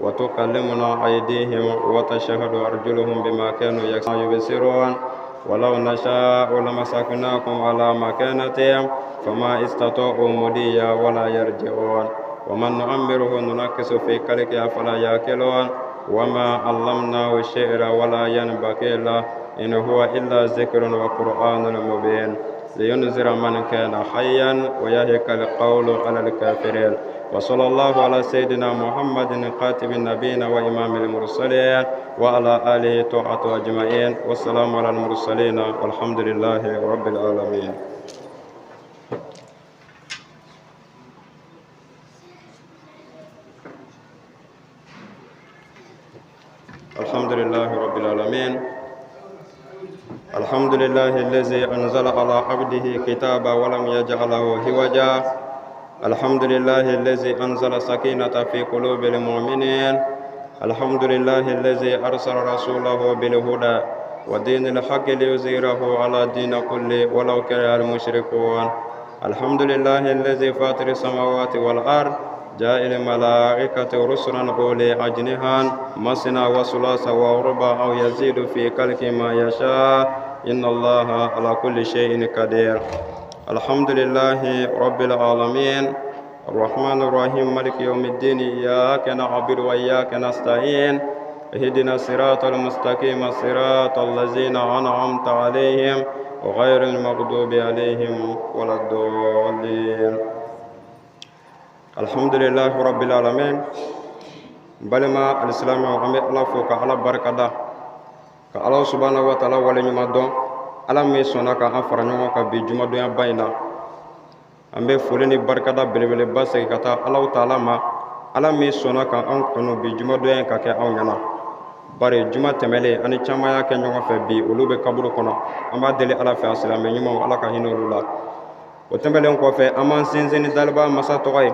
وتكلمنا أيديهم وتشهد أرجلهم بما كانوا يبصرون. ولو نشاء لمسكناكم على مكانتهم فما استطاعوا مضيا ولا يرجعون. ومن نعمره ننكس في خلقه فلا يأكلون. وما علمناه الشعر ولا ينبغي له إن هو إلا ذكر وقرآن مبين لينذر من كان حيا ويهك القول على الكافرين. وصلى الله على سيدنا محمد خاتم النبيين وإمام المرسلين وعلى آله طاعته أجمعين، والسلام على المرسلين والحمد لله رب العالمين. الحمد لله رب العالمين. الحمد لله الذي أنزل على عبده كتابا ولم يجعله هوجا. الحمد لله الذي أنزل سكينة في قلوب المؤمنين. الحمد لله الذي أرسل رسوله بالهدى ودين الحق ليظهره على الدين كله ولو كره المشركون. الحمد لله الذي فاطر السماوات والأرض جاء الملائكة رسلا أولي أجنحة مثنى وثلاث ورباع أو يزيد في خلق ما يشاء إن الله على كل شيء قدير. الحمد لله رب العالمين الرحمن الرحيم مالك يوم الدين إياك نعبد وإياك نستعين اهدنا الصراط المستقيم صراط الذين أنعمت عليهم غير المغضوب عليهم ولا الضالين. الحمد لله رب العالمين. Balima alisilamɛw, an bɛ Ala fo ka Ala barikada ka Ala subahana wa taala waleɲuman dɔn, Ala min sɔnna ka an fara ɲɔgɔn kan bi jumadonyaba in na. An bɛ foli ni barikada belebeleba segin ka taa Alahu taala ma, Ala min sɔnna ka an kanu bi jumadonya in ka kɛ anw ɲɛna. Bari juma tɛmɛlen ani caman y'a kɛ ɲɔgɔn fɛ, bi olu bɛ kaburu kɔnɔ. An b'a deli Ala fɛ, a silamɛ ɲumanw, Ala ka hinɛ olu la. O tɛmɛlen kɔfɛ, an b'an sinsin ni daliba masa tɔgɔ ye,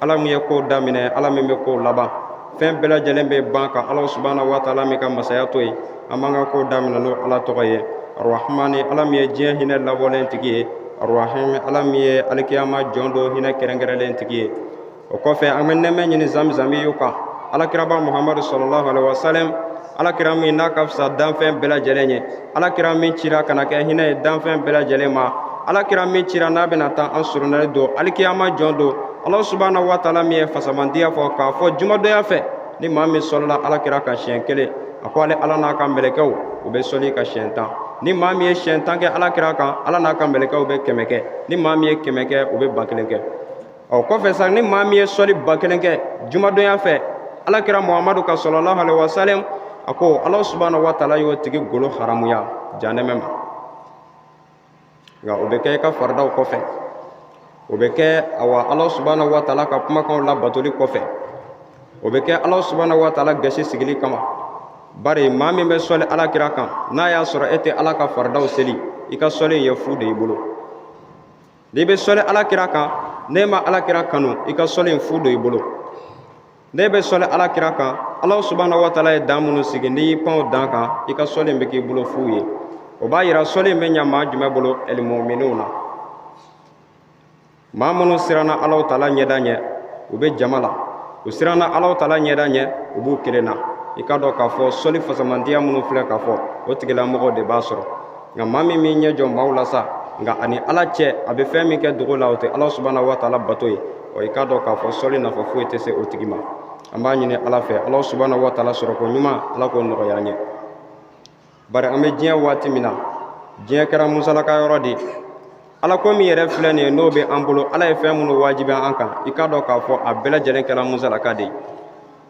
Ala min ye kow daminɛ, Ala min bɛ kow laban. Fɛn bɛɛ lajɛlen bɛ ban ka Ala subahana wa taala min ka masaya to yen, an b'an ka kow daminɛ n'o Ala tɔgɔ ye. Arahmani, Ala min ye diɲɛ hinɛ labɔlen tigi ye. Arahim, Ala min ye alikiyama jɔn don hinɛ kɛrɛnkɛrɛnlen tigi ye. O kɔfɛ, an bɛ nɛmɛ ɲini zamizamiyu kan Alakiraba Muhamadu sallallahu alaihi wasallam, Alakira min n'a ka fisa danfɛn bɛɛ lajɛlen ye, Alakira min cira ka na kɛ hinɛ ye danfɛn bɛɛ lajɛlen ma, Alakira min cira n'a bɛna taa an surunali don alikiyama jɔn don. Ala subahana wa taala min ye fasamandiya fɔ k'a fɔ jumadonya fɛ, ni maa min sɔlila Alakira kan siɲɛ kelen, a ko ale Ala n'a ka mɛlɛkɛw u bɛ sɔli ka siɲɛ 10. Ni maa min ye siɲɛ 10 kɛ Alakira kan, Ala n'a ka mɛlɛkɛw bɛ 100 kɛ. Ni maa min ye 100 kɛ, u bɛ 1000 kɛ. Ɔ kɔfɛ sa, ni maa min ye sɔli 1000 kɛ jumadonya fɛ Alakira Muhamadu ka sallallahu alaihi wasallam, a ko Ala subahana wa taala y'o tigi golo haramuya janɛmɛ ma. Nka o bɛ kɛ i ka faridaw kɔfɛ, o bɛ kɛ awa Ala subahana wa taala ka kumakanw labatoli kɔfɛ, o bɛ kɛ Ala subahana wa taala gasi sigili kama. Bari maa min bɛ sɔli Alakira kan, n'a y'a sɔrɔ e tɛ Ala ka faridaw seli, i ka sɔli in ye fu de i bolo. N'i bɛ sɔli Alakira kan, n'e ma Alakira kanu, i ka sɔli in fu de i bolo. N'e bɛ sɔli Alakira kan, Ala subahana wa taala ye dan minnu sigi, n'i y'i pan o dan kan, i ka sɔli in bɛ k'i bolo fu ye. O b'a yira sɔli in bɛ ɲa maa jumɛn bolo? Ɛlimɔminiw na, maa minnu siranna Alahu taala ɲɛda ɲɛ, u bɛ jama la, u siranna Alahu taala ɲɛda ɲɛ, u b'u kelen na. I k'a dɔn k'a fɔ sɔli fasamandiya minnu filɛ k'a fɔ, o tigilamɔgɔw de b'a sɔrɔ. Nka maa min b'i ɲɛ jɔ maaw la sa, nka ani Ala cɛ a bɛ fɛn min kɛ dogo la, o tɛ Ala subahana wa taala bato ye. Ɔ i k'a dɔn k'a fɔ sɔli nafa foyi tɛ se o tigi ma. An b'a ɲini Ala fɛ, Ala subahana wa taala sɔrɔko ɲuman, Ala k'o nɔgɔya an ye. Bari an bɛ diɲɛ waati min na, diɲɛ kɛra musalaka yɔrɔ de ye. Ala ko min yɛrɛ filɛ nin ye, n'o bɛ an bolo, Ala ye fɛn minnu wajibiya an kan, i k'a dɔn k'a fɔ a bɛɛ lajɛlen kɛra musalaka de ye.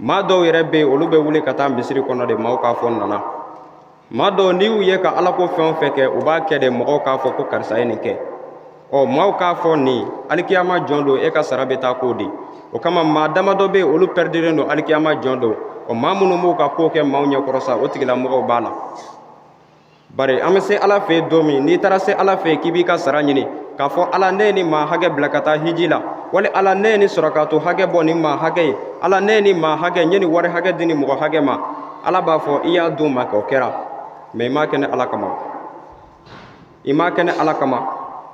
Maa dɔw yɛrɛ bɛ yen, olu bɛ wuli ka taa misiri kɔnɔ de, maaw k'a fɔ nana. Maa dɔw, n'i y'u ye ka Ala ko fɛn o fɛn kɛ, u b'a kɛ de mɔgɔw k'a fɔ ko karisa ye nin kɛ. Ɔ maaw k'a fɔ nin, alikiyama jɔn don, e ka sara bɛ taa k'o de. O kama maa damadɔ bɛ yen, olu pɛridilen don alikiyama jɔn don. Ɔ maa minnu b'u ka ko kɛ maaw ɲɛkɔrɔ sa, o tigilamɔgɔw b'a la. Bari an bɛ se Ala fɛ yen don min, n'i taara se Ala fɛ yen k'i b'i ka sara ɲini, k'a fɔ Ala ne ye nin maa hakɛ bila ka taa hiji la, wali Ala ne ye nin sɔrɔ hakɛ bɔ nin maa hakɛ ye, Ala ne ye nin maa hakɛ, n ye nin wari hakɛ di nin mɔgɔ hakɛ ma, Ala b'a fɔ i y'a d'u ma k'o kɛra, mɛ i m'a kɛ ne Ala kama, i m'a kɛ ne Ala kama,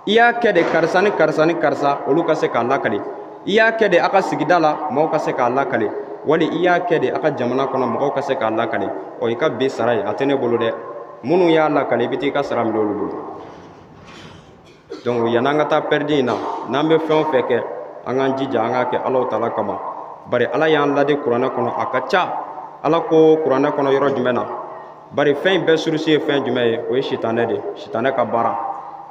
i y'a kɛ de karisa ni karisa ni karisa olu ka se k'a lakali, i y'a kɛ de a ka sigida la maaw ka se k'a lakali. Wali i y'a kɛ de a ka jamana kɔnɔ mɔgɔw ka se k'a lakale. Ɔ, i ka bi sara ye, a tɛ ne bolo dɛ. Minnu y'a lakale, i bɛ t'i ka sara minɛ olu bolo. Donc yan'an ka taa pɛridi in na, n'an bɛ fɛn o fɛn kɛ, an k'an jija an k'a kɛ Alahu taala kama. Bari Ala y'an ladi kuranɛ kɔnɔ, a ka ca. Ala ko kuranɛ kɔnɔ yɔrɔ jumɛn na? Bari fɛn in bɛɛ source ye fɛn jumɛn ye? O ye sitanɛ de ye, sitanɛ ka baara.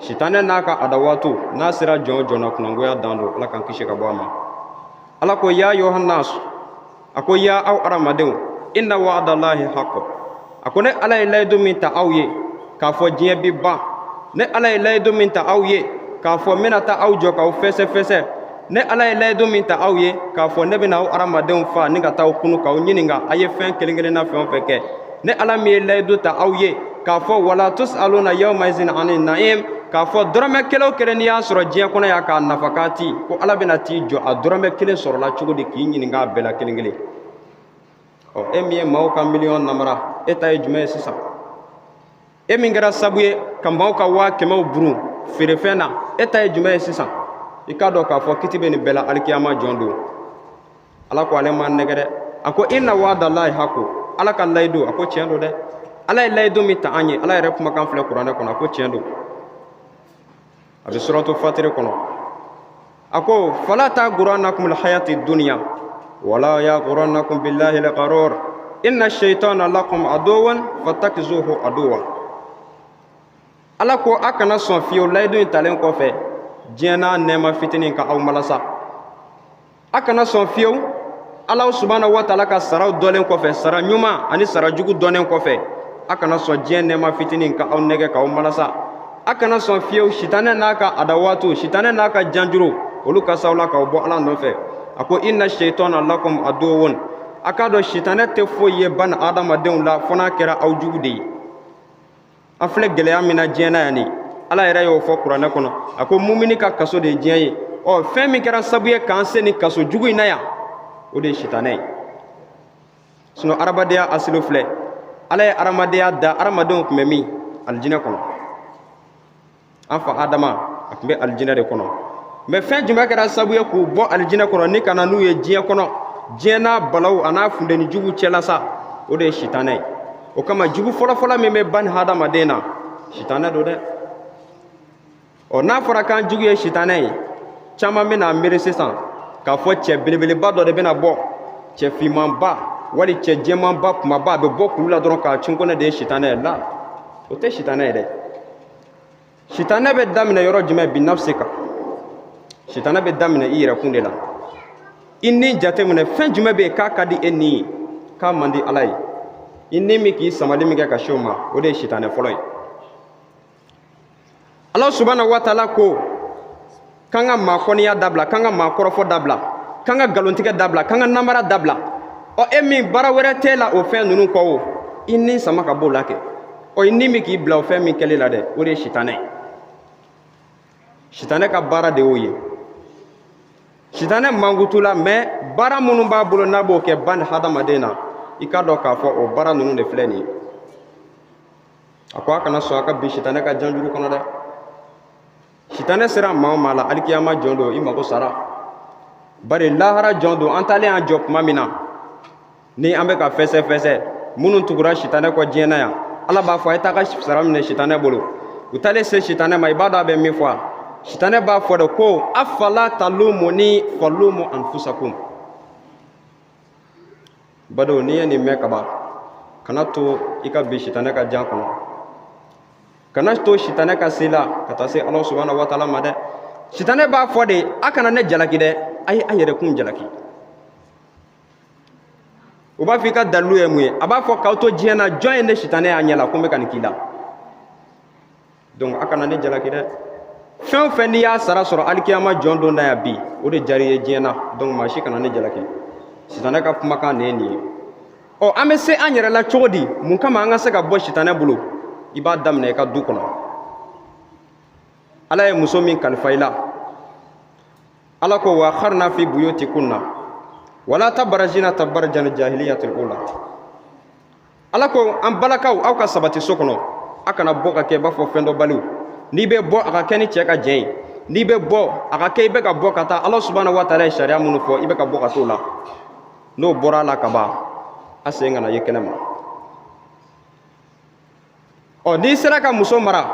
Sitanɛ n'a ka adawatu, n'a sera jɔn o jɔn na, kunangoya dan don. Ala k'an kisi ka bɔ a ma. Ala ko ya yohannas, a ko ya aw adamadenw, inna wa'adallahi haqqo. A ko ne Ala ye layidu min ta aw ye k'a fɔ diɲɛ bi ban, ne Ala ye layidu min ta aw ye k'a fɔ n bɛna taa aw jɔ k'aw fɛsɛfɛsɛ, ne Ala ye layidu min ta aw ye k'a fɔ ne bɛna aw adamadenw fa ni ka taa aw kunu k'aw ɲininka a ye fɛn kelen kelenna fɛn o fɛn kɛ, ne Ala min ye layidu ta aw ye k'a fɔ wala tusaluna yawma izin ani naim, k'a fɔ dɔrɔmɛ kelen o kelen n'i y'a sɔrɔ diɲɛ kɔnɔ yan k'a nafa k'a ti, ko Ala bɛna t'i jɔ a dɔrɔmɛ kelen sɔrɔla cogo di k'i ɲininka a bɛɛ la kelen kelen. Ɔ, e min ye maaw ka miliyɔn namara, e ta ye jumɛn ye sisan? E min kɛra sabu ye ka maaw ka 100 000 burun feerefɛn na, e ta ye jumɛn ye sisan? I k'a dɔn k'a fɔ kiti bɛ nin bɛɛ la alikiyama jɔn don. Ala ko ale ma nɛgɛ dɛ. A ko inna wa'adallahi haqqu. Ala ka layidu, a ko tiɲɛ don dɛ. Ala ye layidu min ta an ye, Ala yɛrɛ kumakan filɛ kuranɛ kɔnɔ, a ko tiɲɛ don. A bɛ suratu fatiri kɔnɔ, a ko fala tagurannakum alhayati dunya wala yagurannakum billahi algharur inna shaytana lakum aduwwan fattakizuhu aduwwa. Ala ko a kana sɔn fiyewu layidu in talen kɔfɛ diɲɛ n'a nɛɛma fitinin ka aw malasa. A kana sɔn fiyewu Ala subahana wa taala ka saraw dɔlen kɔfɛ, sara ɲuman ani sara jugu dɔnnen kɔfɛ, a kana sɔn diɲɛ nɛɛma fitinin ka aw nɛgɛ k'aw malasa. A kana sɔn fiyewu sitanɛ n'a ka adawatu, sitanɛ n'a ka janjuru, olu ka s'aw la k'aw bɔ Ala nɔfɛ. A ko inna shaytana lakum aduwwun. A k'a dɔn sitanɛ tɛ foyi ye bani adamadenw la fo n'a kɛra aw jugu de ye. An filɛ gɛlɛya min na diɲɛ na yan ni, Ala yɛrɛ y'o fɔ kuranɛ kɔnɔ, a ko mumini ka kaso de ye diɲɛ ye. Ɔ, fɛn min kɛra sabu ye k'an se nin kaso jugu in na yan, o de ye sitanɛ ye. Sinon adamadenya asilo filɛ, Ala ye adamadenya da, adamadenw tun bɛ min? Alijinɛ kɔnɔ. An fa Adama, a tun bɛ alijinɛ de kɔnɔ. Mɛ fɛn jumɛn kɛra sabu ye k'u bɔ alijinɛ kɔnɔ ni ka na n'u ye diɲɛ kɔnɔ, diɲɛ n'a balaw a n'a funteni jugu cɛla sa? O de ye sitanɛ ye. O kama jugu fɔlɔfɔlɔ min bɛ bani hadamaden na, sitanɛ don dɛ. Ɔ, n'a fɔra k'an jugu ye sitanɛ ye, caman bɛna miiri sisan k'a fɔ cɛ belebeleba dɔ de bɛna bɔ, cɛ finmanba wali cɛ jɛmanba kumaba, a bɛ bɔ kulu la dɔrɔn k'a cun ko ne de ye sitanɛ ye. La, o tɛ sitanɛ ye dɛ. Sitanɛ bɛ daminɛ yɔrɔ jumɛn? Bi nafsi kan. Sitanɛ bɛ daminɛ i yɛrɛ kun de la. I ni jateminɛ, fɛn jumɛn bɛ yen k'a ka di e ni ye, k'a man di Ala ye? I ni min k'i samali min kɛ ka se o ma, o de ye sitanɛ fɔlɔ ye. Ala subahana wa taala ko k'an ka maakɔniya dabila, k'an ka maakɔrɔfɔ dabila, k'an ka nkalontigɛ dabila, k'an ka namara dabila. Ɔ, e min baara wɛrɛ t'e la o fɛn ninnu kɔ, o i ni sama ka b'o la kɛ. Ɔ, i ni min k'i bila o fɛn min kɛli la dɛ, o de ye sitanɛ ye. Sitanɛ ka baara de y'o ye. Sitanɛ mankutu la, mɛ baara minnu b'a bolo n'a b'o kɛ bani hadamaden na, i k'a dɔn k'a fɔ o baara ninnu de filɛ nin ye. A ko a kana sɔn a ka bin sitanɛ ka janjuru kɔnɔ dɛ. Sitanɛ sera maa o maa la, alikiyama jɔn don, i mago sara. Bari lahara jɔn don, an taalen an jɔ tuma min na ni an bɛ ka fɛsɛ fɛsɛ, minnu tugura sitanɛ kɔ diɲɛ na yan, Ala b'a fɔ a ye taa ka sara minɛ sitanɛ bolo. U taalen se sitanɛ ma, i b'a dɔn a bɛ min fɔ? Sitanɛ b'a fɔ de ko afala talumuni falumu anfusakum. Badenw, n'i ye nin mɛn kaban, kana to i ka bin sitanɛ ka jan kɔnɔ, kana to sitanɛ ka se la ka taa se Ala subahana wa taala ma dɛ. Sitanɛ b'a fɔ de a kana ne jalaki dɛ, a ye a yɛrɛ kun jalaki. O b'a fɔ i ka dalilu ye mun ye? A b'a fɔ k'aw to diɲɛ na, jɔn ye ne sitanɛ y'a ɲɛ la ko n bɛ ka nin k'i la? Donc a kana ne jalaki dɛ. Fɛn o fɛn n'i y'a sara sɔrɔ alikiyama jɔn don na yan bi, o de diyara i ye diɲɛ na. Donc maa si kana ne jalaki. Sitanɛ ka kumakan de ye nin ye. Ɔ, an bɛ se an yɛrɛ la cogo di? Mun kama an ka se ka bɔ sitanɛ bolo? I b'a daminɛ i ka du kɔnɔ. Ala ye muso min kalifa i la, Ala ko wa kharna fi buyutikunna wala tabarajina tabarajana jahiliyatil ula. Ala ko an balakaw, aw ka sabati so kɔnɔ, a kana bɔ ka kɛ i b'a fɔ fɛn dɔ baliw. N'i bɛ bɔ, a ka kɛ ni cɛ ka jɛn ye. N'i bɛ bɔ, a ka kɛ i bɛ ka bɔ ka taa Ala subahana wa taala ye sariya minnu fɔ, i bɛ ka bɔ ka t'o la. N'o bɔra a la ka ban, a sen kana ye kɛnɛ ma. Ɔ, n'i sera ka muso mara,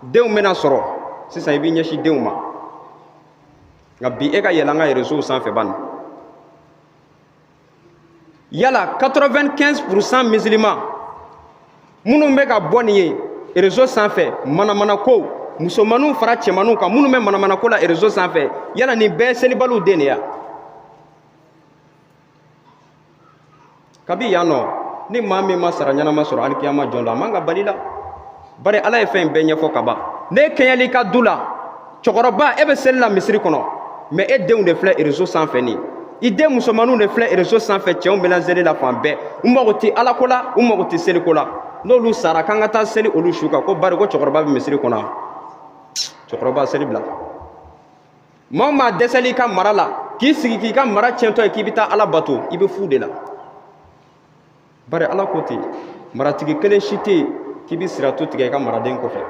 denw bɛna sɔrɔ. Sisan i b'i ɲɛsin denw ma. Nka bi, e ka yɛlɛ an ka réseau sanfɛ bani, yala 95% musulman minnu bɛ ka bɔ nin ye réseau sanfɛ, manamanako, musomaninw fara cɛmaninw kan, minnu bɛ manamanako la réseau sanfɛ, yala nin bɛɛ selibaliw den de ya? Kabi yan nɔ, ni maa min ma sara ɲɛnama sɔrɔ alikiyama jɔn la, a man ka bali la, bari Ala ye fɛn in bɛɛ ɲɛfɔ ka ban. N'e kɛɲɛl'i ka du la, cɛkɔrɔba, e bɛ seli la misiri kɔnɔ, mais e denw de filɛ réseau sanfɛ nin, i den musomaninw de filɛ réseau sanfɛ, cɛw mélangeli la fan bɛɛ. U mago tɛ Ala ko la, u mago tɛ seliko la. N'olu sara, k'an ka taa seli olu su kan, ko bari ko cɛkɔrɔba bɛ misiri kɔnɔ. Cɛkɔrɔba, seli bila. Maa o maa dɛsɛl'i ka mara la, k'i sigi k'i ka mara tiɲɛtɔ ye k'i bɛ taa Ala bato, i bɛ fu de la. Bari Ala ko ten, maratigi kelen si tɛ yen k'i bɛ siratu tigɛ i ka maraden kɔfɛ,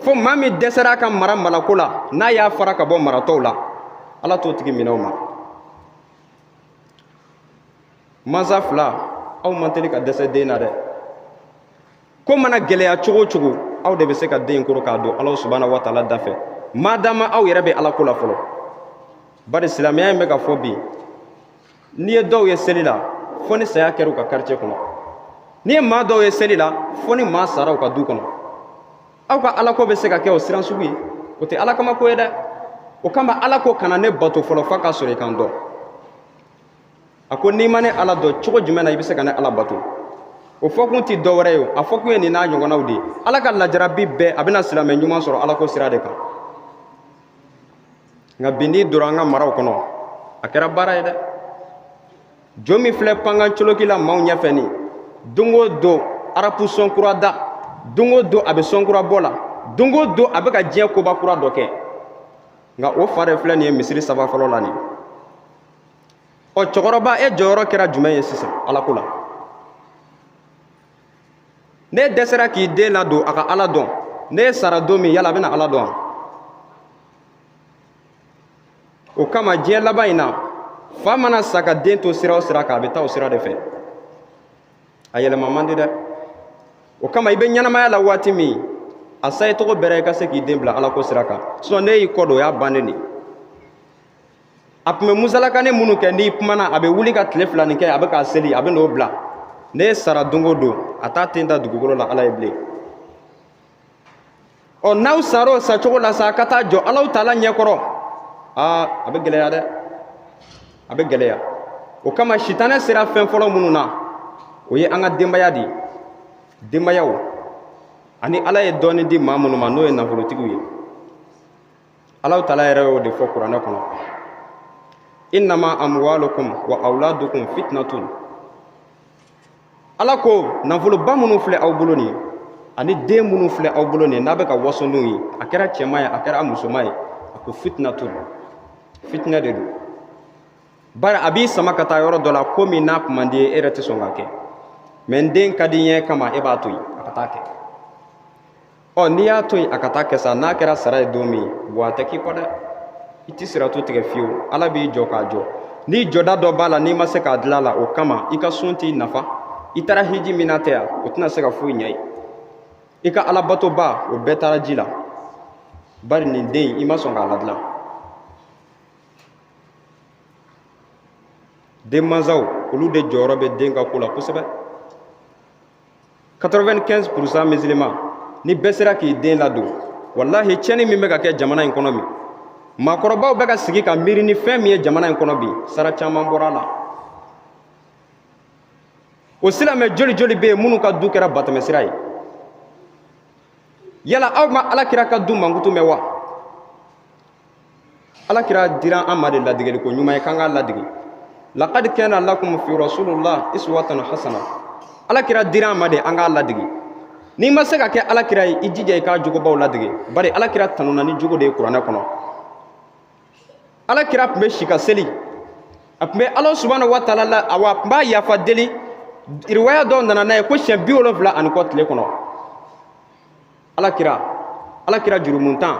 fo maa min dɛsɛra a ka mara malako la, n'a y'a fara ka bɔ maratɔw la, Ala t'o tigi minɛ o ma. Mansa fila, aw man teli ka dɛsɛ den na dɛ. Ko mana gɛlɛya cogo o cogo, aw de bɛ se ka den koro k'a don Ala subahana wa taala da fɛ, madama aw yɛrɛ bɛ Ala ko la fɔlɔ. Bari silamɛya in bɛ ka fɔ bi, n'i ye dɔw ye seli la, fo ni saya kɛra u ka quartier kɔnɔ. N'i ye maa dɔw ye seli la, fo ni maa sara u ka du kɔnɔ. Aw ka Alako bɛ se ka kɛ o siran sugu ye, o tɛ Ala kama ko ye dɛ. O kama Ala ko kana ne bato fɔlɔ f'a k'a sɔrɔ i kan dɔn. A ko n'i ma ne Ala dɔn, cogo jumɛn na i bɛ se ka ne Ala bato? O fɔkun tɛ dɔwɛrɛ ye, o a fɔkun ye nin n'a ɲɔgɔnnaw de ye. Ala ka lajarabi bɛɛ, a bɛna silamɛ ɲuman sɔrɔ Ala ko sira de kan. Nka bi, n'i donna an ka maraw kɔnɔ, a kɛra baara ye dɛ. Jo min filɛ pankan coloki la maaw ɲɛfɛ nin, don o don rap son kura da, don o don a bɛ son kura bɔ la, don o don a bɛ ka diɲɛ koba kura dɔ kɛ. Nka o fa de filɛ nin ye misiri saba fɔlɔ la nin. Ɔ, cɛkɔrɔba, e jɔyɔrɔ kɛra jumɛn ye sisan Ala ko la? N'e dɛsɛra k'i den ladon a ka Ala dɔn, n'e sara don min, yala a bɛna Ala dɔn wa? O kama diɲɛ laban in na, fa mana sa ka den to sira o sira kan, a bɛ taa o sira de fɛ, a yɛlɛma man di dɛ. O kama i bɛ ɲɛnamaya la waati min, a sa ye cogo bɛrɛ i ka se k'i den bila Ala ko sira kan. Sinon n'e y'i kɔ don, o y'a bannen de. A tun bɛ musalakani minnu kɛ, n'i kumana, a bɛ wuli ka tile fila nin kɛ, a bɛ k'a seli, a bɛ n'o bila. N'e sara don o don, a t'a ten da dugukolo la Ala ye bilen. Ɔ, n'aw sara o sacogo la sa, ka taa jɔ Alaw taala ɲɛkɔrɔ, aa, a bɛ gɛlɛya dɛ, a bɛ gɛlɛya. O kama sitanɛ sera fɛn fɔlɔ minnu na, o ye an ka denbaya de ye. Denbayaw ani Ala ye dɔɔnin di maa minnu ma, n'o ye nafolotigiw ye, Alaw taala yɛrɛ y'o de fɔ Kuranɛ kɔnɔ: innama amwalukum wa auladukum fitnatun. Ala ko nafoloba minnu filɛ aw bolo nin, ani den minnu filɛ aw bolo nin, n'a bɛ ka waso n'u ye, a kɛra cɛman ye, a kɛra musoman ye, a ko fitnatun, fitinɛ de don. Bari a b'i sama ka taa yɔrɔ dɔ la, ko min n'a kun man di ye, e yɛrɛ tɛ sɔn k'a kɛ, mais n den ka di n ye kama, e b'a to yen a ka taa kɛ. Ɔ, n'i y'a to yen a ka taa kɛ sa, n'a kɛra sara ye don min, wa a tɛ k'i kɔ dɛ, i tɛ siratu tigɛ fiyewu. Ala b'i jɔ k'a jɔ ni jɔda dɔ b'a la, n'i ma se k'a dilan la, o kama i ka sun t'i nafa, i taara hiji min na tɛ yan, o tɛna se ka foyi ɲɛ ye, i ka alabatoba, o bɛɛ taara ji la. Bari nin den, i ma sɔn k'a ladilan. Denmansaw, olu de jɔyɔrɔ bɛ den ka ko la kosɛbɛ. 95% musulman, ni bɛɛ sera k'i den ladon, walahi, tiɲɛni min bɛ ka kɛ jamana in kɔnɔ bi, maakɔrɔbaw bɛ ka sigi ka miiri ni fɛn min ye jamana in kɔnɔ bi, sara caman bɔra a la. O silamɛ joli joli bɛ yen minnu ka du kɛra batɛmɛsira ye? Yala aw ma Ala kira ka du mankutu mɛn wa? Ala kira dira an ma de ladegeli ko ɲuman ye, k'an k'a ladege. Laqad kana lakum fi rasulullah iswatan hasana. Ala kira dira an ma de an k'a ladege. N'i ma se ka kɛ Ala kira ye, i jija i k'a jogobaw ladege. Bari Ala kira tanuna ni jogo de ye Kuranɛ kɔnɔ. Ala kira tun bɛ si ka seli, a tun bɛ Ala subahana wa taala la, awa, a tun b'a yafa deli. Riwaya dɔw nana n'a ye ko siɲɛ 70 ani kɔ tile kɔnɔ. Ala kira, Ala kira jurumuntan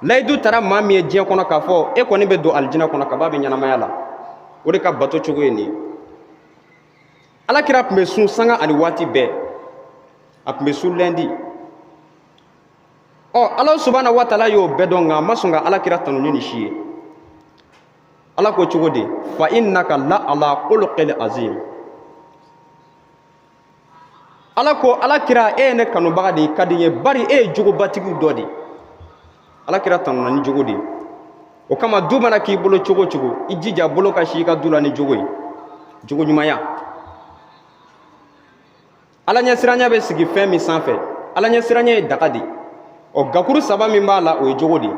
layidu taara maa min ye diɲɛ kɔnɔ k'a fɔ e kɔni bɛ don alijinɛ kɔnɔ, kaba bɛ ɲɛnamaya la. O de ka bato cogo ye nin ye. Ala kira tun bɛ sun sanga ani waati bɛɛ, a tun bɛ sun lundi. Ɔ, Ala subahana wa taala y'o bɛɛ dɔn, nka a ma sɔn ka ala kira tanu ni nin si ye. Ala ko cogo di? Fa innaka la ala khuluqil azim. Ala ko ala kira, e ye ne kanubaga de ye, ka di n ye, bari e ye jogobatigiw dɔ de ye. Ala kira tanuna ni jogo de ye. O kama du mana k'i bolo cogo o cogo, i jija bolo ka si i ka du la ni jogo ye, jogo ɲumanya. Ala ɲɛsiranya bɛ sigi fɛn min sanfɛ, Ala ɲɛsiranya ye daga de ye. Ɔ, gakuru saba min b'a la, o ye jogo de ye.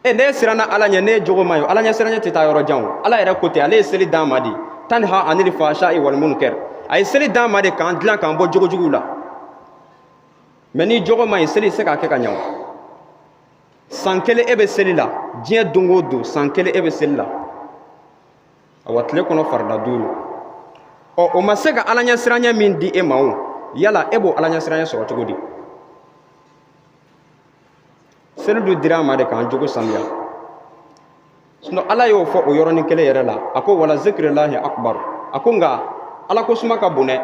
E, n'e siranna Ala ɲɛ, n'e jogo man ɲi, Ala ɲɛsiranya tɛ taa yɔrɔ jan. O Ala yɛrɛ ko ten, ale ye seli d'an ma de, tanha anil fahsha'i wal munkar. A ye seli d'an ma de k'an dilan, k'an bɔ jogojuguw la. Mɛ n'i jogo man ɲi, seli tɛ se k'a kɛ ka ɲɛ. O san kelen e bɛ seli la, diɲɛ don o don, san kelen e bɛ seli la, awa tile kɔnɔ farida duuru. Ɔ, o ma se ka Ala ɲɛsiranya min di e ma, o yala e b'o Ala ɲɛsiranya sɔrɔ cogo di? Seli dun dira an ma de k'an jogo sanuya. Sinon Ala y'o fɔ o yɔrɔnin kelen yɛrɛ la, a ko wala zikirilahi akbar. A ko nka Ala ko suma ka bon dɛ,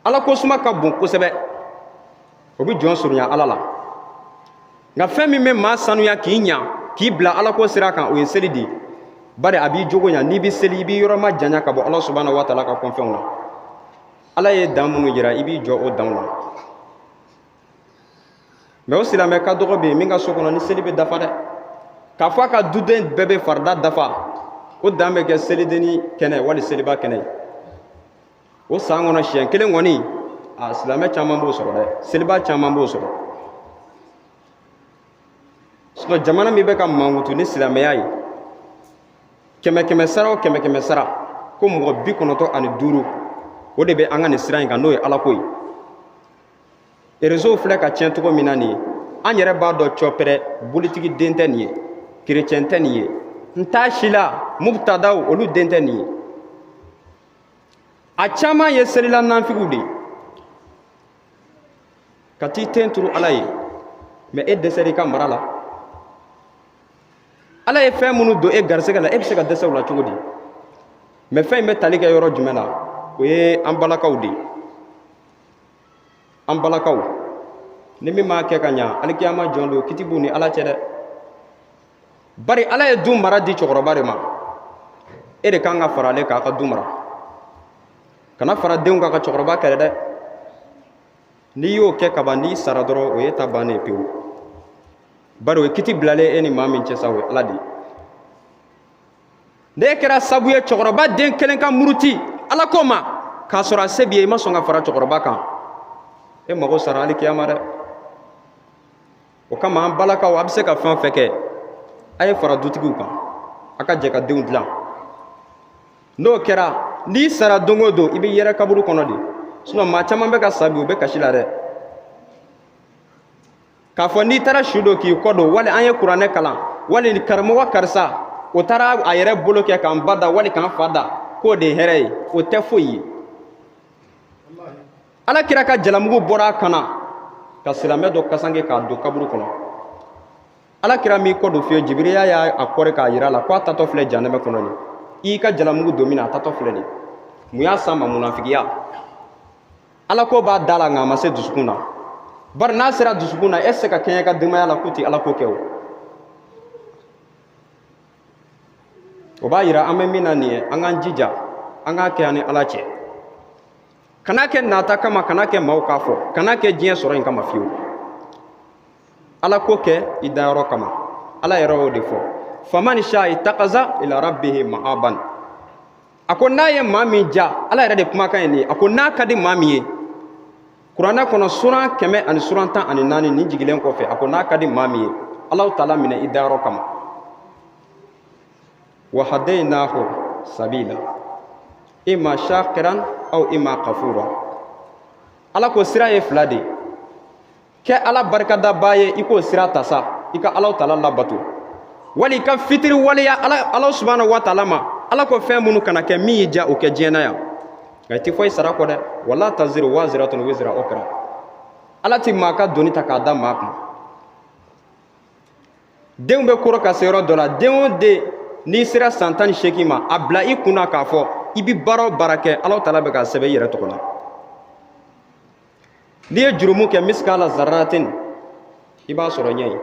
Ala ko suma ka bon kosɛbɛ, o bɛ jɔn surunya Ala la. Nka fɛn min bɛ maa sanuya k'i ɲa, k'i bila Ala ko sira kan, o ye seli de ye, bari a b'i jogo ɲa. N'i bɛ seli, i b'i yɔrɔ ma janya ka bɔ Ala subahana wa taala ka kɔnfɛnw na. Ala ye dan minnu jira, i b'i jɔ o danw na. Mɛ o silamɛ ka dɔgɔ bɛ yen min ka so kɔnɔ ni seli bɛ dafa dɛ, k'a fɔ a ka duden bɛɛ bɛ farida dafa, o dan bɛ kɛ selidenni kɛnɛ wali seliba kɛnɛ ye. O san kɔnɔ siɲɛ kelen kɔni, a silamɛ caman b'o sɔrɔ dɛ, seliba caman b'o sɔrɔ. Sinon jamana min bɛ ka mankutu ni silamɛya ye, kɛmɛ kɛmɛ sara o kɛmɛ kɛmɛ sara, ko mɔgɔ 95, o de bɛ an ka nin sira in kan, n'o ye Alako ye. Réseau filɛ ka tiɲɛ cogo min na nin ye, an yɛrɛ b'a dɔn cɔpɛrɛ bolitigi den tɛ nin ye, kerecɛn tɛ nin ye, n t'a si la mubtadaw olu den tɛ nin ye. A caman ye selila nanfigiw de ye ka t'i ten turu Ala ye. Mɛ e dɛsɛra i ka mara la. Ala ye fɛn minnu don e garisɛgɛ la, e bɛ se ka dɛsɛ o la cogo di? Mɛ fɛn in bɛ tali kɛ yɔrɔ jumɛn na? O ye an balakaw de ye. An balakaw, ni min m'a kɛ ka ɲa, alikiyama jɔn don, kiti b'u ni Ala cɛ dɛ. Bari Ala ye du mara di cɛkɔrɔba de ma, e de kan ka fara ale k'a ka du mara. Kana fara denw kan ka cɛkɔrɔba kɛlɛ dɛ. N'i y'o kɛ kaban, n'i sara dɔrɔn, o ye ta bannen pewu. Bari o ye kiti bilalen e ni maa min cɛ sa, o ye Ala de ye. N'e kɛra sabu ye cɛkɔrɔba den kelen ka muruti Ala ko ma, k'a sɔrɔ a se b'i ye, i ma sɔn ka fara cɛkɔrɔba kan, e mago sara alikiyama dɛ. O kama an balakaw, a bɛ se ka fɛn o fɛn kɛ, a ye fara dutigiw kan, a ka jɛ ka denw dilan. N'o kɛra, n'i sara don o don, i bɛ yɛrɛ kaburu kɔnɔ de. Sinon maa caman bɛ ka sa bi, u bɛ kasi la dɛ, k'a fɔ n'i taara su don k'i kɔ don, wali an ye kuranɛ kalan, wali karamɔgɔ karisa o taara a yɛrɛ bolo kɛ k'an ba da wali k'an fa da, k'o de ye hɛrɛ ye. O tɛ foyi ye. Ala kira ka jalamugu bɔra a kan na ka silamɛ dɔ kasange k'a don kaburu kɔnɔ. Ala kira m'i kɔ don fiyewu, Jibiriya y'a kɔri k'a yira a la ko a tatɔ filɛ janɛmɛ kɔnɔ nin, i y'i ka jalamugu don min na, a tatɔ filɛ nin. Mun y'a s'a ma? Munafigiya. Ala ko b'a da la, nka a ma se dusukun na. Bari n'a sera dusukun na, e tɛ se ka kɛɲɛ ka denbaya la k'u tɛ Ala ko kɛ. O o b'a yira an bɛ min na nin ye, an k'an jija an k'a kɛ an ni Ala cɛ. Kana kɛ nata kama, kana kɛ maaw k'a fɔ, kana kɛ diɲɛ sɔrɔ in kama fiyewu. Ala ko kɛ i dayɔrɔ kama. Ala yɛrɛ y'o de fɔ, faman sha ittakaza ila rabbihi ma'aban. A ko n'a ye maa min ja, Ala yɛrɛ de kumakan ye nin ye, a ko n'a ka di maa min ye, kuranɛ kɔnɔ suran 114 nin jigilen kɔfɛ, a ko n'a ka di maa min ye, Alahu taala minɛ i dayɔrɔ kama. Wa hadaynahu sabila imma shakiran aw imma kafura. Ala ko sira ye fila de ye. Kɛ Ala barikadabaa ye, i k'o sira ta sa, i ka Alahu taala labato, wali i ka fitiri waleya Ala, Ala subahana wa taala ma. Ala ko fɛn minnu kana kɛ, min y'i diya o kɛ diɲɛ na yan, nka i tɛ fɔ i sara kɔ dɛ. Wala taziru waziratun wizra ukra. Ala ti maa ka doni ta k'a da maa kun. Denw bɛ kɔrɔ ka se yɔrɔ dɔ la, den o den N'i sera san 18 ma, a bila i kunna k'a fɔ i bɛ baara o baara kɛ, Ala taala bɛ k'a sɛbɛn i yɛrɛ tɔgɔ la. N'i ye jurumu kɛ, misikala zarratin, i b'a sɔrɔ ɲɛ ye.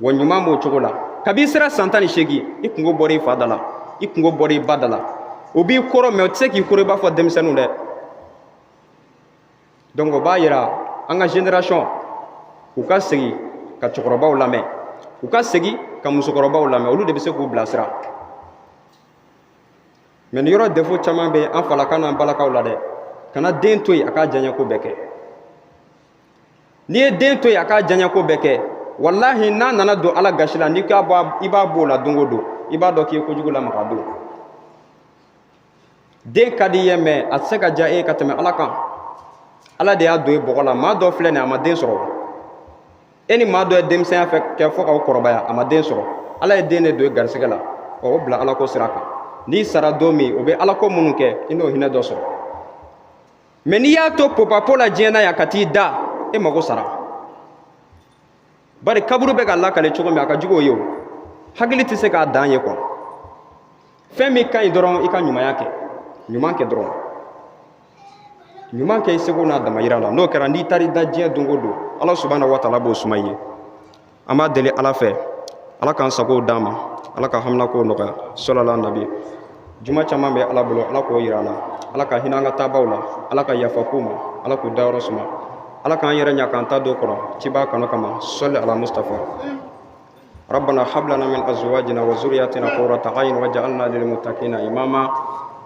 Wa ɲuman b'o cogo la. Kabi i sera san 18, i kunko bɔra i fa da la, i kunko bɔra i ba da la. O b'i kɔrɔ, mɛ o tɛ se k'i kɔrɔ i b'a fɔ denmisɛnninw dɛ. Donc o b'a yira an ka génération, u ka segin ka cɛkɔrɔbaw lamɛn, u ka segin ka musokɔrɔbaw lamɛn, olu de bɛ se k'u bilasira. Mɛ nin yɔrɔ défaut caman bɛ an falaka n'an balakaw la dɛ. Kana den to yen a k'a diyaɲɛko bɛɛ kɛ. N'i ye den to yen a k'a diyaɲɛko bɛɛ kɛ, walahi, n'a nana don Ala gasi la, n'i k'a bɔ, i b'a bɔ o la don o don, i b'a dɔn k'i ye kojugu lamaga don. Den ka di i ye, mɛ a tɛ se ka diya e ye ka tɛmɛ Ala kan. Ala de y'a don i bɔgɔ la. Maa dɔ filɛ nin ye, a ma den sɔrɔ. E ni maa dɔ ye denmisɛnya fɛ kɛ fo k'aw kɔrɔbaya, a ma den sɔrɔ. Ala ye den de don i garisɛgɛ la. Ɔ, o bila Ala ko sira kan. N'i sara don min, o bɛ Ala ko minnu kɛ, i n'o hinɛ dɔ sɔrɔ. Mɛ n'i y'a to popapo la diɲɛ na yan ka t'i da, e mago sara. Bari kaburu bɛ ka lakale cogo min, a ka jugu o ye. O hakili tɛ se k'a dan ye quoi. Fɛn min ka ɲi dɔrɔn, i ka ɲumanya kɛ, ɲuman kɛ dɔrɔn, ɲuman kɛ i seko n'a damayira la. N'o kɛra, n'i taar'i da diɲɛ don o don, Ala subahana wa taala b'o suma i ye. An b'a deli Ala fɛ, Ala k'an sagow d'an ma, Ala ka haminakow nɔgɔya. Sɔlala nabi. Juma caman bɛ Ala bolo, Ala k'o yira an na. Ala ka hinɛ an ka taabaw la, Ala ka yafa k'u ma, Ala k'u dayɔrɔ suma, Ala k'an yɛrɛ ɲa k'an ta don kɔrɔ ciba kanu kama. Sɔli ala Mustafa. ربنا هب لنا من ازواجنا وذرياتنا قرة اعين واجعلنا للمتقين اماما.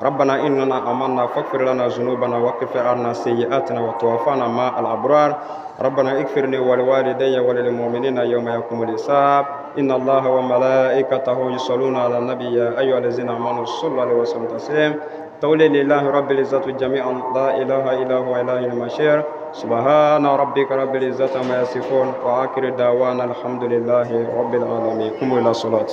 ربنا اننا امنا فاغفر لنا ذنوبنا وكفر عنا سيئاتنا وتوفنا مع الابرار. ربنا اغفر لي ولوالدي وللمؤمنين يوم يقوم الحساب. ان الله وملائكته يصلون على النبي، يا ايها الذين امنوا صلوا عليه وسلموا تسليما. تولي لله رب العزة جميعا، لا إله إلا هو إليه المصير. سبحان ربك رب العزة عما يصفون، وآخر دعوانا الحمد لله رب العالمين. قوموا إلى الصلاة.